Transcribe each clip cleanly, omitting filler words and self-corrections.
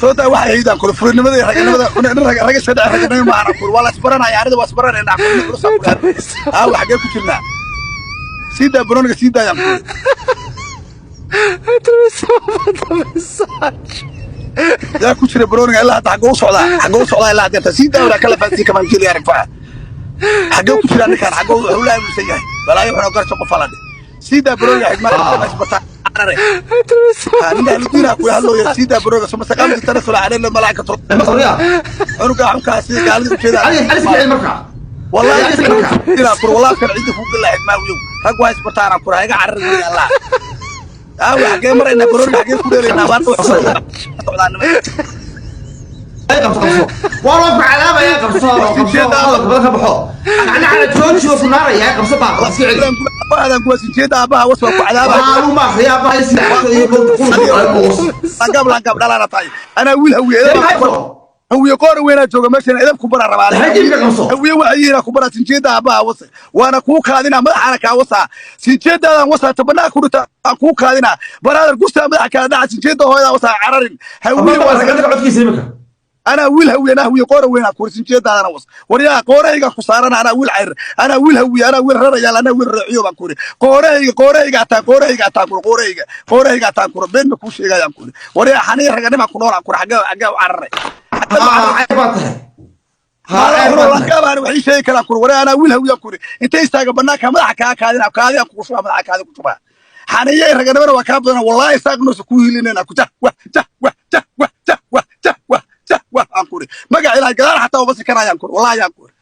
Soo daa waxay haydaan kule fulinimada iyo raganimada nin rag iska dhaca raganimo maahana kule waa la isbaranaya anida waa isbaranaynaa kule nin culus aan kule aawa xaggee ku jirnaa sii daa banooniga sii daayaan kule. Atravessou mensagem. Yaa ku jira banooniga ilaa hadda xaggee u socdaa xaggee u socdaa ilaa hadda sii daa waraa kala fahansiin kamaan jili arag faca xaggee ku jiraa ninkaan xaggee wuxuu la aaminsan yahay balaayo wuxuu garsho qof alade sii daa banooniga xigmaa isbartaa carare. Atravessou. Ninka ahludiinaa kula hadlooya sii daa banooniga suma saqaamti tanasula caleyna malaa'ikatu cunuga xunkaa sida gaalida ujeedaa. Wallahi inaa kur wallahi kan ciidda kugu gala xigmaawiyow rag waa isbartaanaan kura iga carar weli allah aawa xaggee maraynaa banooniga xaggee ku dheelaynaa maanta wax socdaa niman. Waa loo ku cadaabaya qabso qabso hadalka badan ka baxo ana cala jooji oo ku naaraya qabso baa iska celi. Aadan kuwa sinjeeda aabbaha was waa ku cadaabaya. Waxaa ma akhriyaa baa si iyo Langaab langaab dhalaana tahay anaa wiil hawiye hawiye qoora weynaa jooga meeshan edab ku bara rabaa. Xajiibka qabso. Hawiye waxay yihiin ku bara sinjeeda aabbaha wase waana kuu kaadinaa madaxaana kaa wasaa sinjeedaadan wasaa tabanaa ku dhita aan kuu kaadinaa baraadar gustaa madaxa kala dhaca sinjeeda hooyadaa wasaa cararin hawiye waa raga. Codkiisa imika. Anaa wiil hawiye anaa hawiye qoora weynaa kuri sinjeedaadana was waryaa qoorahayga ku saarana anaa wiil cayr anaa wiil hawiye anaa wiil rarayaal anaa wiil raciyo baan kuri qoorahayga qoorahayga ataan qoorahayga ataan kuri qoorahayga qoorahayga ataan kuri been ma kuu sheegayaan kuri waryaa xaniya raganimaa ku noolaan kuri xaggee xaggee u cararay. Ceeb baa tahay haa ceeb baa tahay. Langaabaan waxay sheegi karaan kuri waryaa anaa wiil hawiyaan kuri intay istaaga banaanka madaxa kaa kaadina kaadiyaan kugu shubaa madaxa kaadi ku shubaa xaniya raganimana waa kaa badan wallaahi saaq nuusa kuu hilinayna ku jah wah jah wah jah wah jah wah jah wah jah wah aan kuri magac ilaahay gadaal xataa uma sikanayaan kuri wallaahi aan kuri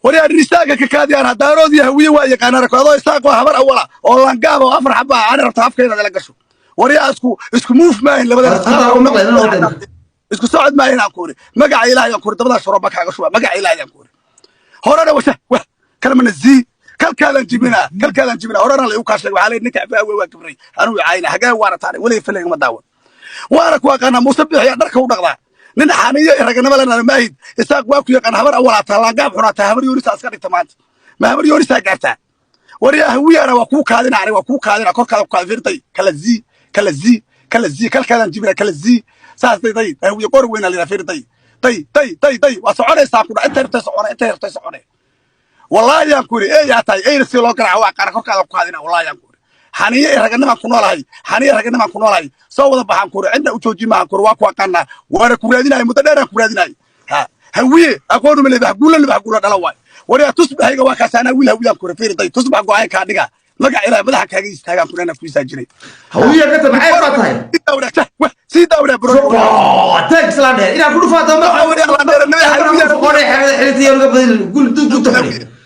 waryaa risaaga ka kaadiyaan hadaarood iyo hawiye waa yaqaanaan adoo isaaq waa habar awala oo langaab oo afar xaba ah aan rabta afka inaad ila gasho waryaa isku isku muuf maahin labada. Hadda u maqlay inaan wada. Isku socod maahin aan kuri magaca ilaahay aan kuri dabadaa shuro kaaga shuba magaca ilaahay aan kuri horena washa wah kalmana zii kalkaadaan jibinaa kalkaadaan jibinaa horena la igu kaa sheegay waxaa leeyahay ninka afaawe waa kibray anuu caayna xagee waana taanay weliga filayga ma daawan waana ku aqaanaa muuse bixiya dharka u dhaqdaa nin xaniyo iyo raganimo lena maahid isaaq waa ku yaqaan habar awalaataa laangaab xunaataa habar yoonisaa iska dhigta maanta ma habar yoonisaa gaartaa waryaa hawiyana waa kuu kaadina aniga waa kuu kaadina korkaada ku kaadin firday kala zii kala zii kala zii kalkaadaan jibina kala zii saas day day hawiye qor weynaa la firday day day day day waa soconaysaa ku dha intay rabtay socone intay rabtay socone wallaahi yaan ku yidhi ey yaa tahay eyna si loo garaaco waa qaara korkaada ku kaadina wallaahi yaan ku yidhi xaniye iyo raganimaan ku noolahay xaniye raganimaan ku noolahay soo wada baxaan ku yidhi cidna u joojin maahan ku yidhi waa ku aqaanaa waana ku raadinaya muddo dheeraan ku raadinaya ha hawiye aqoonuma leedahay guulla libax guulla dhala waay waryaa tusbaxayga waa kaas anaa wiil hawiyaan ku yidhi fiiri day tusbax go'aan kaa dhiga magac ilaahay madaxa kaaga istaagaan ku dhanaa ku istaajinay. Hawiye ka tahay ceeb baa tahay. Sii daawdaa jah wah sii daawdaa bro. Tag islaan dheer inaan ku dhufaado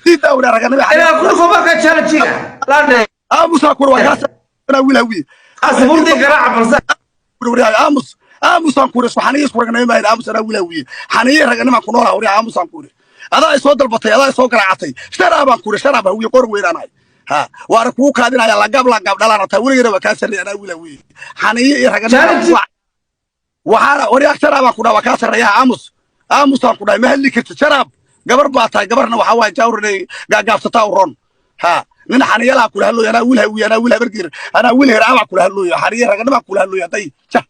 Sii daawdaa raganimo. Inaan ku dhufo marka challenge-ga laan dheer. Aamusaa ku waa kaas anaa wiil hawiye. Asbuurtii garaaca balse. Waryaa aamus aamusaan ku isku xaniye isku raganimo maahin aamus anaa wiil hawiye xaniye raganimaan ku noolaa waryaa aamusaan ku adaa i soo dalbatay adaa i soo garaacatay sharaabaan ku sharaab hawiye qor weynaanahay ha waana kugu kaadinaya langaab langaab dhalaana taa weligana waa kaa sarreeya anaa wiil hawiye xaniye iyo raganimo. Challenge. Waxaana waryaa sharaabaan ku dhaha waa kaa sarreeya aamus aamusaan ku dhahay ma hadli kartid sharaab gabar baa tahay gabarna waxaa waaye jawrinay gaagaabsataa u ron ha nin xaniyalaa kula hadlooya anaa wiil hawiye anaa wiil habargeer anaa wiil heraabaa kula hadlooya xaniye raganimaa kula hadlooya day jah.